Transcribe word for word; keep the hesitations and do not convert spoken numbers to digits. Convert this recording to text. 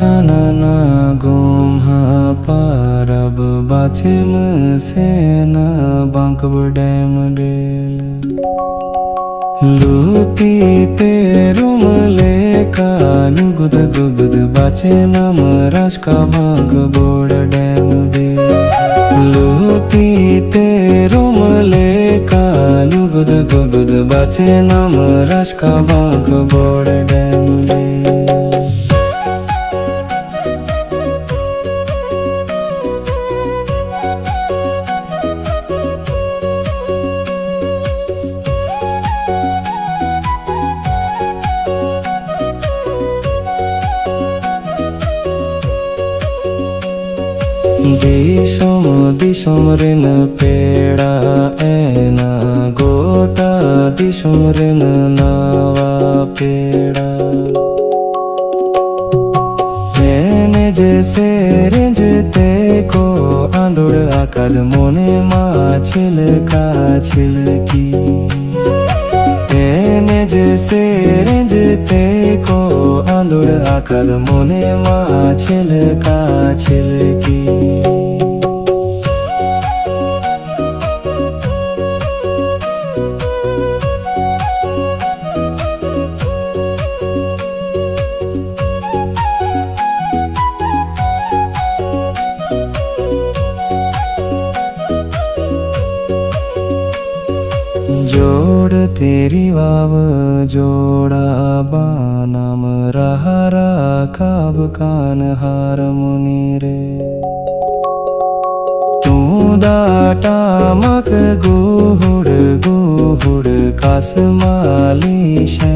ᱱᱟᱱᱟ ᱜᱚᱢᱦᱟ ᱯᱟᱨᱟᱵᱽ ᱵᱟᱪᱮᱢ ᱥᱮᱱᱟ ᱵᱟᱸᱠᱵᱚᱲ ᱰᱮᱢ ᱰᱮᱞ᱾ ᱞᱩᱛᱤ ᱛᱮ ᱨᱩᱢ ᱞᱮᱠᱟ ᱞᱩᱜᱩᱫ ᱜᱩᱜᱩᱫ ᱵᱟᱪᱮᱱᱟᱢ ᱨᱟᱥᱠᱟ ᱵᱟᱸᱠᱵᱚᱲ ᱰᱮᱢ ᱰᱮᱞ᱾ ᱞᱩᱛᱤ ᱛᱮ ᱨᱩᱢ ᱞᱮᱠᱟ ᱞᱩᱜᱩᱫ ᱜᱩᱜᱩᱫ ᱵᱟᱪᱮᱱᱟᱢ ᱨᱟᱥᱠᱟ ᱵᱟᱸᱠᱵᱚᱲ ᱰᱮᱢ ᱰᱮᱞ᱾ ᱫᱤᱥᱚᱢ ᱫᱤᱥᱚᱢ ᱨᱮᱱ ᱯᱮᱲᱟ ᱮᱱᱟ, ᱜᱚᱴᱟ ᱫᱤᱥᱚᱢ ᱨᱮᱱ ᱱᱟᱣᱟ ᱯᱮᱲᱟ᱾ ᱮᱱᱮᱡ ᱥᱮᱨᱮᱧ ᱛᱮᱠᱚ ᱟᱸᱫᱳᱲ ᱟᱠᱟᱫ ᱢᱚᱱᱮ ᱢᱟ ᱪᱷᱤᱞᱠᱟ ᱪᱷᱤᱞᱠᱤ᱾ ᱮᱱᱮᱡ ᱥᱮᱨᱮᱧ ᱛᱮᱠᱚ ᱟᱸᱫᱳᱲ ᱟᱠᱟᱫ ᱢᱚᱱᱮ ᱢᱟ ᱪᱷᱤᱞᱠᱟ ᱪᱷᱤᱞᱠᱤ᱾ ᱡᱳᱲ ᱛᱤᱨᱤ ᱣᱟᱣ ᱡᱳᱲᱟ ᱵᱟᱱᱟᱢ ᱨᱟᱦᱟ ᱨᱟᱠᱟᱵ ᱠᱟᱱ ᱦᱟᱨᱢᱚᱱᱤ ᱨᱮ᱾ ᱛᱩᱢᱫᱟᱜ ᱴᱟᱢᱟᱠ ᱜᱩᱦᱩᱲ ᱜᱩᱦᱩᱲ ᱠᱟᱥᱢᱟᱞᱤ ᱥᱮ